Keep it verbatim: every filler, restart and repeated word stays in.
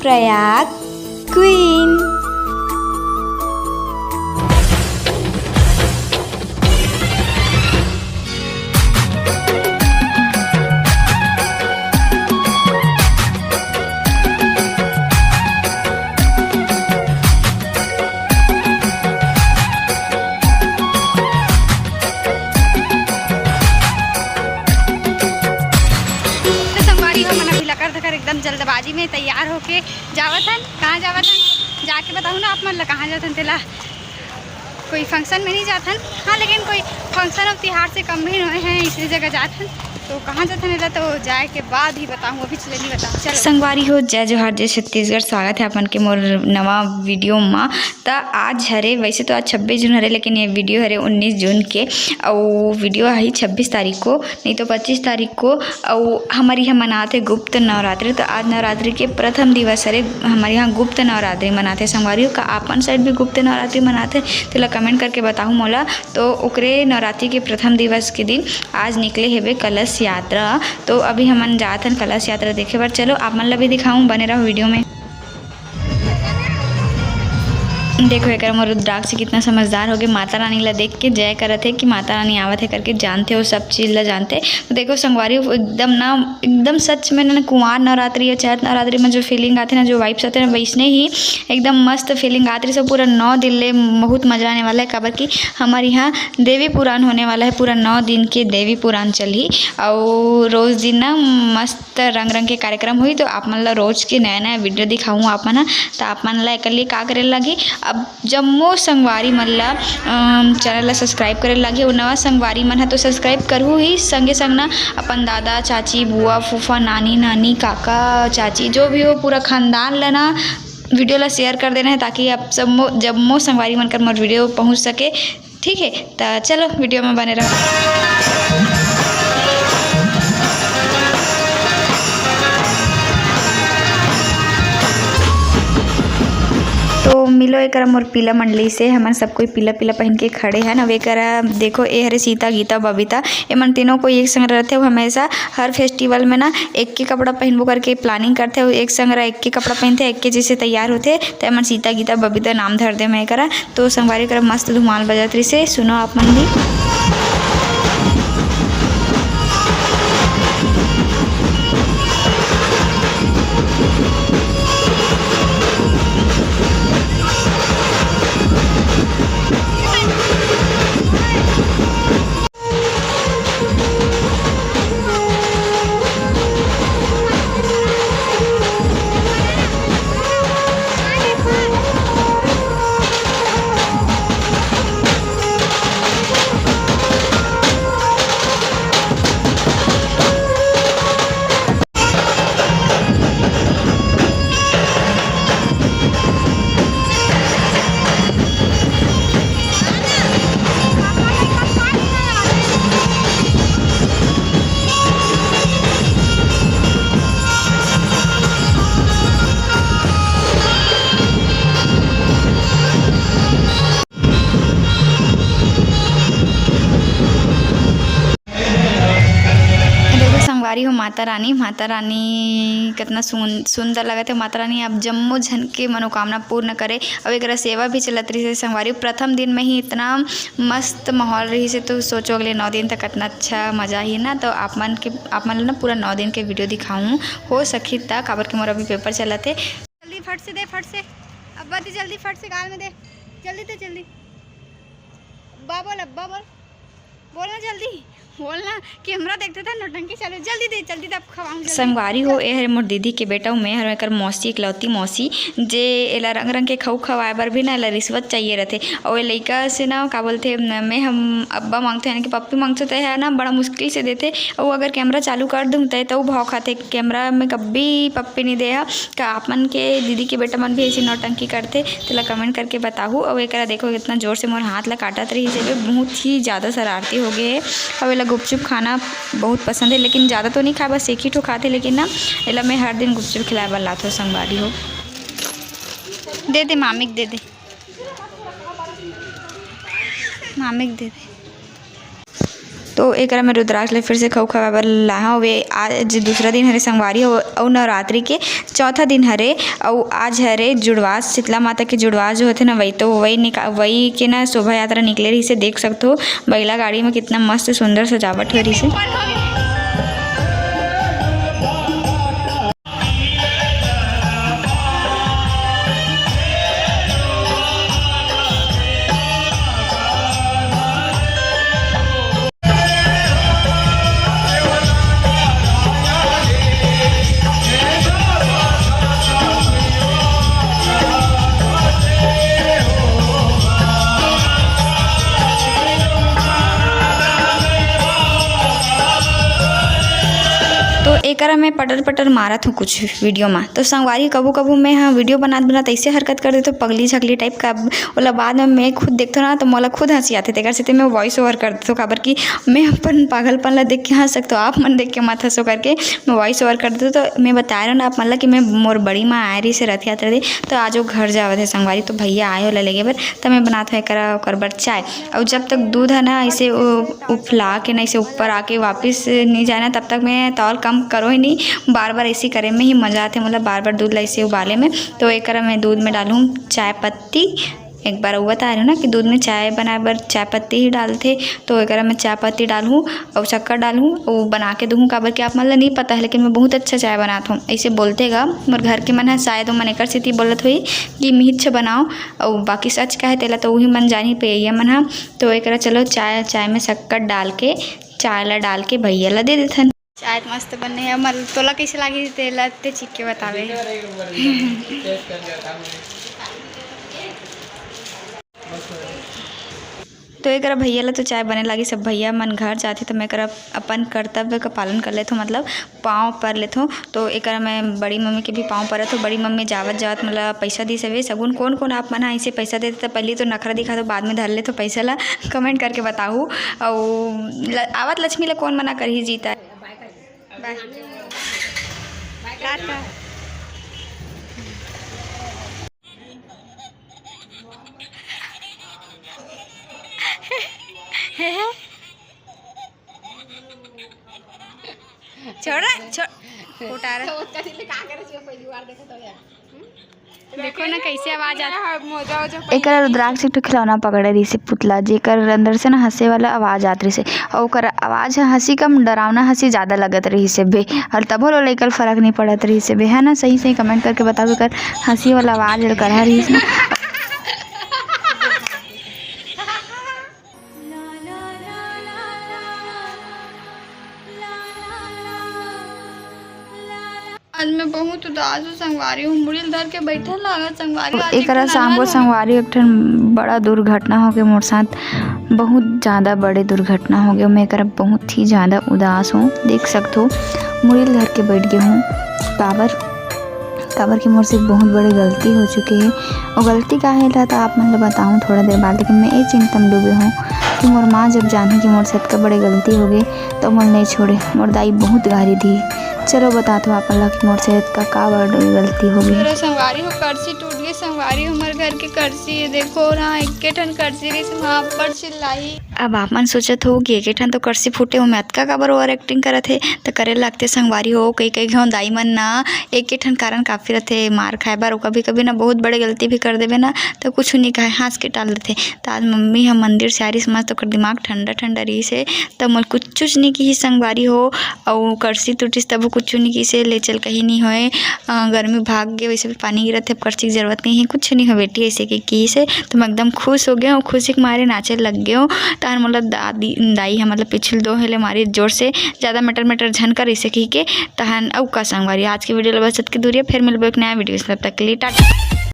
Prayag queen. तो संगवारी हो, मन अभी लकर धकर एकदम जल्दबाजी में तैयार होके जावत हन। कहाँ जावत हन, जाके बताहूँ ना आप मन ला, कहाँ जात हन तेला। कोई फंक्शन में नहीं जात हन, हाँ, लेकिन कोई फंक्शन अउ तिहार से कम भी नहीं है, इसलिए जगह जात हन। तो कहाँ जात हन, एला तो जाए के बाद ही बताहूँ, अभी चले नहीं बताऊँ। चलो। संगवारी हो, जय जोहार, जय छत्तीसगढ़। स्वागत है अपन के मोर नवा वीडियो मा। त आज हरे, वैसे तो आज छब्बीस जून हरे, लेकिन ये वीडियो हरे उन्नीस जून के। अउ वीडियो आही छब्बीस तारीख को, नहीं तो पच्चीस तारीख को। अउ हमर यहाँ मनात है गुप्त नवरात्रि। तो आज नवरात्रि के प्रथम दिवस हरे, हमर यहाँ गुप्त नवरात्रि मनात है। संगवारी हो, का आपन साइड भी गुप्त नवरात्रि मनात है, तेला कमेंट करके बताहू मोला। तो ओकरे नवरात्रि के प्रथम दिवस के दिन आज निकले हेबे कलश यात्रा। तो अभी हमन जात हन कलश यात्रा देखे बर। चलो, आप मन ला भी दिखाऊं, बने रहो वीडियो में। देखो, एकर मोर रुद्राक्ष कितना समझदार हो गए, माता रानी ला देख के जय करत है कि माता रानी आवत है करके, जानते हो, सब चीज ला जानते। तो देखो संगवारी हो, एकदम ना, एकदम सच में ना, कुंवार नवरात्रि या चैत नवरात्रि में जो फीलिंग आते ना, जो वाइब्स आते ना, वैसने ही एकदम मस्त फीलिंग आत रही। सब पूरा नौ दिन ले बहुत मजा आने वाला है, काबर कि हमारे यहाँ देवी पुराण होने वाला है। पूरा नौ दिन के देवी पुराण चलही, और रोज दिन ना मस्त त रंग रंग के कार्यक्रम होही। तो आप मन ला रोज के नया नया वीडियो दिखाऊँ आप मन ह। त आप मन ला एकर लिए का करे लगही, अब जम्मो संगवारी मन ला, अम, चैनल ला सब्सक्राइब करे लगही। अउ नवा संगवारी मन ह तो सब्सक्राइब करहू ही, संगे संग ना अपन दादा, चाची, बुआ, फूफा, नानी, नानी, काका, चाची, जो भी हो, पूरा खानदान ला ना वीडियो ला शेयर कर देना है, ताकि आप सब मो-, जम्मो संगवारी मन कर मोर वीडियो पहुँच सके। ठीक है, त चलो वीडियो में बने रहो। तो मिलो, एकरा मोर पीला मंडली से, हमन सब कोई पीला पीला पहन के खड़े हन। अब एकरा देखो, ए हरे सीता, गीता, बबीता, एमन तीनों कोई एक संग रहते हो हमेशा। हर फेस्टिवल में ना एक के कपड़ा पहनबो करके प्लानिंग करथे, अउ एक संग रह, एक के कपड़ा पहनथे, एक के जैसे तैयार होथे, त एमन सीता, गीता, बबीता नाम धर दे मैं करा। तो संगवारी करा मस्त धुमाल बजत रहिसे, सुनो आप मन भी। देखो संगवारी हो, माता रानी, माता रानी कितना सुन-, सुंदर लगत है। माता रानी आप जम्मो झन के मनोकामना पूर्ण करे। अब एकरा सेवा भी चलत रहिस है संगवारी। प्रथम दिन में ही इतना मस्त माहौल रहिस है, तो सोचो अगले नौ दिन तक कितना अच्छा मजा ही ना। तो आप मन के, आप मन ला ना पूरा नौ दिन के वीडियो दिखाऊँ, हो सकी त, काबर के मोर अभी पेपर चलत है। जल्दी फट से दे, फट से। अब्बा दे जल्दी, फट से गाल में दे। जल्दी दे, जल्दी। अब्बा बोल, अब्बा बोल। बोल ना जल्दी, बोल ना। कैमरा देखते थे, नौटंकी चालू। जल्दी दे, जल्दी दे, अब खवाऊं जल्दी। संगवारी हो, ए हरे मोर दीदी के बेटा, अउ मैं हर एकर मौसी, इकलौती मौसी, जे एला रंग रंग के खऊ खवाए बर भी ना एला रिश्वत चाहिए रहथे। अउ ए लइका से ना का बोलथे, मैं हम अब्बा मांगथे, यानी कि पप्पी मांगथे, त ए ह ना बड़ा मुश्किल से देथे। अउ अगर कैमरा चालू कर दूं, त ए त उ भाव खाथे। कैमरा में कभी पप्पी नहीं दे ह। का आप मन के दीदी के बेटा मन भी ऐसी नौटंकी करथे, तेला कमेंट करके बताहू। अउ एकरा देखो, कितना जोर से मोर हाथ ला काटत रहिस हे, बहुत ही ज़्यादा शरारती हो गए हे। अउ एला गुपचुप खाना बहुत पसंद है, लेकिन ज़्यादा तो नहीं खाए, बस एक ही ठो खाथे। लेकिन ना, एला मैं हर दिन गुपचुप खिलाए बर लाथो संगवारी हो। दे दे मामिक, दे दे, मामिक दे दे। तो एकरा में रुद्राक्ष ले फिर से खऊ खवाए बर लाहूँ। वे आज दूसरा दिन हरे संगवारी हो, अउ नवरात्रि के चौथा दिन हरे, अउ आज हरे जुड़वास, शीतला माता के जुड़वास जो होथे ना, वही तो वही निका-, वही के ना शोभा यात्रा निकले रहिसे। देख सकथो, बैला गाड़ी में कितना मस्त सुंदर सजावट हो रहिसे। तो एकरा मैं पटर पटर मारत हूँ कुछ वीडियो में। तो संगवारी, कभू कभू मैं, हाँ, वीडियो बनात बनात ऐसे हरकत कर देथों, पगली झकली टाइप का। ओला बाद में मैं खुद देखथों ना, तो मोला खुद हंसी आथे, तेकर सेती मैं वॉइस ओवर कर देथों, काबर कि मैं अपन पागलपन ला देख के हंस सकथों, आप मन देख के मत हंसो करके मैं वॉइस ओवर कर देथों। तो मैं बताए रहों ना आप मन ला कि मैं, मोर बड़ी माँ आए रहिसे रथ यात्रा दे, तो आज वो घर जावत हे संगवारी, तो भैया आए ओला लेगे बर, त मैं बनात हूँ एकरा ओकर बर चाय। अउ जब तक दूध है ना ऐसे उ-, उफला के ना ऐसे ऊपर आके वापस नहीं जाए ना, तब तक मैं तौल कम करो ही नहीं, बार बार ऐसे करे में ही मजा आथे, मतलब बार बार दूध ला ऐसे उबाले में। तो एकरा मैं दूध में डालूँ चाय पत्ती। एक बार अउ बता रहे हो ना कि दूध में चाय बनाए बर चाय पत्ती ही डालथे, तो एकरा मैं चाय पत्ती डालहूँ अउ शक्कर डालहूँ, अउ बना के दूहूँ, काबर कि आप मन ला नहीं पता है, लेकिन मैं बहुत अच्छा चाय बनात हूँ, ऐसे बोलथे गा मोर घर के मन है। शायद ओमन एकर सेती बोलत होही कि मिर्च बनाओ, अउ बाकी सच का है तेला तो उही मन जानी, पियैया मन ह। तो एकरा चलो चाय, चाय में शक्कर डाल के, चाय ला डाल के भैया ला दे देथन। चाय तो मस्त बने है। मल तोला कैसे लागी तेला ते चीख के बतावे। तो एकरा भैया ला तो चाय बने लागी, सब भैया मन घर जाथे, तो मैं एकरा अपन कर्तव्य का पालन कर लेथों, मतलब पाँव पर लेथों। तो एकरा मैं बड़ी मम्मी के भी पाँव परत हूँ। बड़ी मम्मी जावत जावत मोला पैसा दिस हवे। सगुन कोन कोन आप मन ह ऐसे पैसा देथे, तो पहली तो नखरा दिखा दो, बाद में धर लेथों पैसा ला, कमेंट करके बताहू। अउ ल-, आवत लक्ष्मी ला कोन मना करही जीता। बाय। टाटा। छोड़ रे, छोड़। उठा रे। देखो ना कैसे आवाज आथे। एकर रुद्राक्ष एक ठो खिलौना पकड़े रहिसे पुतला, जेकर अंदर से ना हंसे वाला आवाज आत रहिसे, अउ ओकर आवाज ह हंसी कम, डरावना हंसी ज्यादा लगत रहिसे बे। अउ तभो लो लइका ल फरक नहीं पड़त रहिसे बे, है ना? सही सही कमेंट करके बताओ, एकर हंसी वाला आवाज एल करहा रहिस ना। आज मैं बहुत उदास हूँ संगवारी हो, मुड़ी ल धर के बैठे लागत संगवारी हो। आज एक एकरा ठन शाम को अनहन हो संगवारी एक ठन बड़ा दुर्घटना हो गया मोर साथ, बहुत ज्यादा बड़े दुर्घटना हो गया। मैं एकरा बहुत ही ज्यादा उदास हूँ, देख सकत हो मुड़ी ल धर के बैठ गए हूँ। काबर काबर कि मोर से बहुत बड़े गलती हो चुके हे। वो गलती का हे ला त आप मन ल बताऊँ थोड़ा देर बाद, लेकिन मैं ये चिंता में डूबे हूँ कि मोर माँ जब जानही कि मोर से अतका बड़े गलती हो गए, तो मोर नहीं छोड़े। मोर दाई बहुत गारी दी। चलो बतात हूँ आप मन ला कि मोर से अतका का बड़े गलती हो गई। मेरा संगवारी हो करसी टूट गई, संगवारी हमर घर के करसी, ये देखो ना, एक ठन करसी रहिस, माँ बड़ चिल्लाई। अब आप मन सोचत हो कि एक ठन तो करसी फूटे, ओमे अतका काबर ओवर एक्टिंग करत हे, त करे लागथे संगवारी हो। कई कई घाव दाई मन ना एक ठन कारण काफी रथे मार खाए बर। कभी कभी ना बहुत बड़े गलती भी कर देबे ना, त कुछ नहीं कहे, हंस के टाल देथे। त आज मम्मी ह मंदिर से आ रहिस, मस्त ओकर दिमाग ठंडा ठंडा रहिस हे, त मोल कुछ नहीं किही संगवारी हो। अउ करसी टूटिस तभो कुछ नहीं किसे, ले चल कहीं नहीं होए, अ, गर्मी भाग गे, वैसे भी पानी गिरत हे, अब करसी की जरूरत नहीं है, कुछ नहीं हो बेटी, ऐसे के किसे। तो मैं एकदम खुश हो गए हूँ, खुशी के मारे नाचे लग गए हूँ। तहन मोला दादी, दाई ह मतलब पिछल दो हेले मारे जोर से, ज्यादा मेटर मेटर झन कर, ऐसे कही के। तहन अउ का संगवारी, आज के वीडियो ला बस अतके दूरिया, फिर मिलबो एक नया वीडियो से, तब तक के लिए टाटा।